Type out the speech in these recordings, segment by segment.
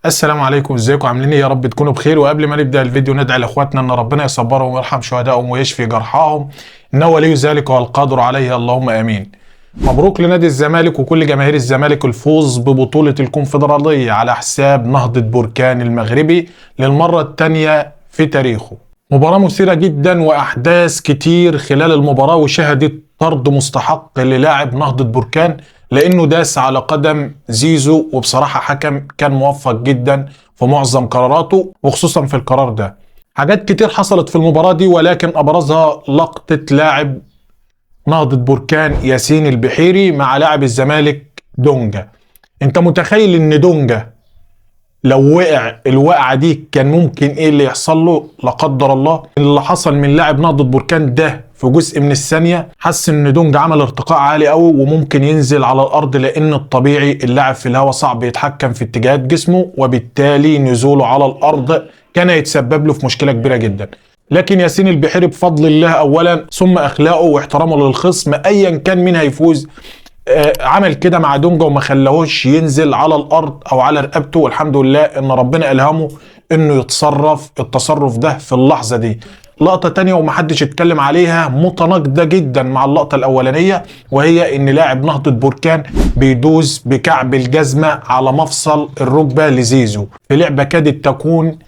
السلام عليكم، ازيكم؟ عاملين ايه؟ يا رب تكونوا بخير. وقبل ما نبدا الفيديو ندعي لاخواتنا ان ربنا يصبرهم ويرحم شهدائهم ويشفي جرحاهم، انه ولي ذلك والقادر عليه، اللهم امين. مبروك لنادي الزمالك وكل جماهير الزمالك الفوز ببطولة الكونفدرالية على حساب نهضة بركان المغربي للمرة الثانية في تاريخه. مباراة مثيرة جدا وأحداث كتير خلال المباراة، وشهدت طرد مستحق للاعب نهضة بركان لأنه داس على قدم زيزو، وبصراحة حكم كان موفق جدا في معظم قراراته وخصوصا في القرار ده. حاجات كتير حصلت في المباراة دي، ولكن أبرزها لقطة لاعب نهضة بركان ياسين البحيري مع لاعب الزمالك دونجا. انت متخيل ان دونجا لو وقع الوقعة دي كان ممكن ايه اللي يحصل له؟ لا قدر الله. اللي حصل من لاعب نهضة بركان ده في جزء من الثانية حس ان دونجا عمل ارتقاء عالي قوي وممكن ينزل على الارض، لان الطبيعي اللاعب في الهواء صعب يتحكم في اتجاهات جسمه، وبالتالي نزوله على الارض كان يتسبب له في مشكلة كبيرة جدا. لكن ياسين البحيري بفضل الله اولا ثم اخلاقه واحترامه للخصم ايا كان مين هيفوز، عمل كده مع دونجا وما خلاهوش ينزل على الارض او على رقبته، والحمد لله ان ربنا الهمه انه يتصرف التصرف ده في اللحظة دي. لقطة تانية ومحدش اتكلم عليها متناقضة جدا مع اللقطة الاولانية، وهي ان لاعب نهضة بركان بيدوس بكعب الجزمة على مفصل الركبة لزيزو في لعبه كادت تكون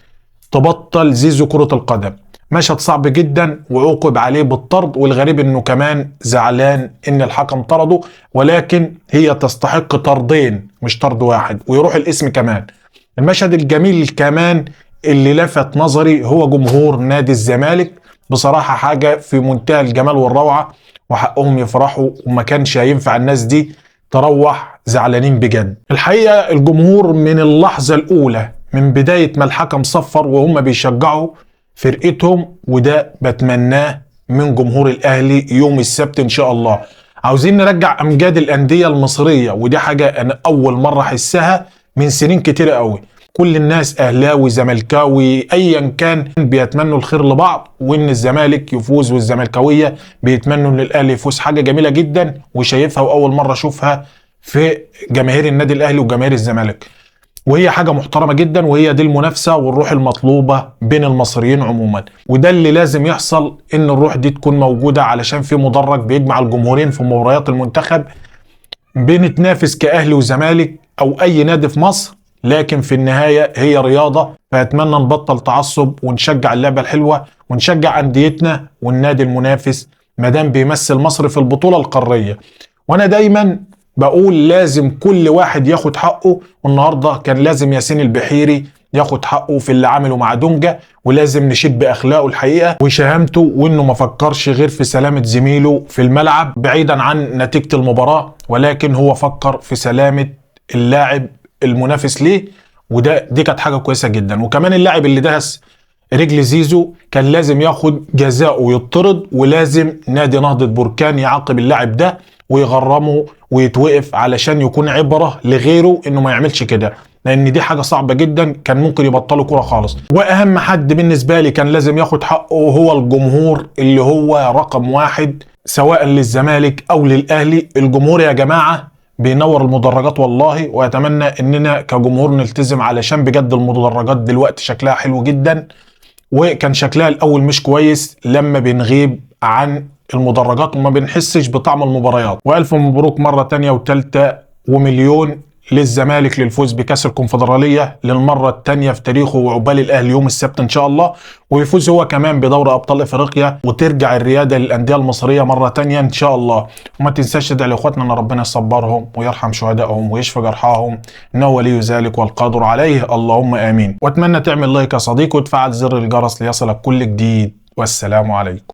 تبطل زيزو كره القدم. مشهد صعب جدا وعوقب عليه بالطرد، والغريب انه كمان زعلان ان الحكم طرده، ولكن هي تستحق طردين مش طرد واحد ويروح الاسم كمان. المشهد الجميل كمان اللي لفت نظري هو جمهور نادي الزمالك، بصراحة حاجة في منتهى الجمال والروعة، وحقهم يفرحوا وما كانش هينفع الناس دي تروح زعلانين بجد. الحقيقة الجمهور من اللحظة الأولى من بداية ما الحكم صفر وهم بيشجعوا فرقتهم، وده بتمناه من جمهور الاهلي يوم السبت ان شاء الله. عاوزين نرجع امجاد الاندية المصرية، ودي حاجة انا اول مرة احسها من سنين كتيرة قوي. كل الناس اهلاوي زملكاوي ايا كان بيتمنوا الخير لبعض، وان الزمالك يفوز والزملكاويه بيتمنوا ان الاهلي يفوز. حاجة جميلة جدا وشايفها واول مرة اشوفها في جماهير النادي الاهلي وجماهير الزمالك، وهي حاجة محترمة جدا، وهي دي المنافسة والروح المطلوبة بين المصريين عموما، وده اللي لازم يحصل، ان الروح دي تكون موجودة علشان في مدرج بيجمع الجمهورين في مباريات المنتخب. بنتنافس كأهلي وزمالك او اي نادي في مصر، لكن في النهاية هي رياضة، فأتمنى نبطل تعصب ونشجع اللعبة الحلوة ونشجع أنديتنا والنادي المنافس مادام بيمثل مصر في البطولة القارية. وانا دايما بقول لازم كل واحد ياخد حقه، والنهارده كان لازم ياسين البحيري ياخد حقه في اللي عمله مع دونجا، ولازم نشيد باخلاقه الحقيقة وشهامته، وانه ما فكرش غير في سلامه زميله في الملعب بعيدا عن نتيجة المباراة، ولكن هو فكر في سلامه اللاعب المنافس ليه، وده دي كانت حاجة كويسة جدا. وكمان اللاعب اللي دهس رجل زيزو كان لازم ياخد جزاءه ويطرد، ولازم نادي نهضة بركان يعاقب اللاعب ده ويغرمه ويتوقف علشان يكون عبرة لغيره انه ما يعملش كده، لان دي حاجة صعبة جدا كان ممكن يبطلوا كرة خالص. واهم حد بالنسبة لي كان لازم ياخد حقه هو الجمهور، اللي هو رقم واحد سواء للزمالك او للاهلي. الجمهور يا جماعة بينور المدرجات والله، واتمنى اننا كجمهور نلتزم علشان بجد المدرجات دلوقتي شكلها حلو جدا، وكان شكلها الاول مش كويس لما بنغيب عن المدرجات وما بنحسش بطعم المباريات. والف مبروك مرة تانية وتالتة ومليون للزمالك للفوز بكاس الكونفدرالية للمرة التانية في تاريخه، وعقبال الاهلي يوم السبت ان شاء الله، ويفوز هو كمان بدوري ابطال افريقيا، وترجع الريادة للاندية المصرية مرة تانية ان شاء الله. وما تنساش تدعي لاخواتنا ان ربنا يصبرهم ويرحم شهدائهم ويشفي جرحاهم، انه ولي ذلك والقادر عليه، اللهم امين. واتمنى تعمل لايك يا صديقي وتفعل زر الجرس ليصلك كل جديد، والسلام عليكم.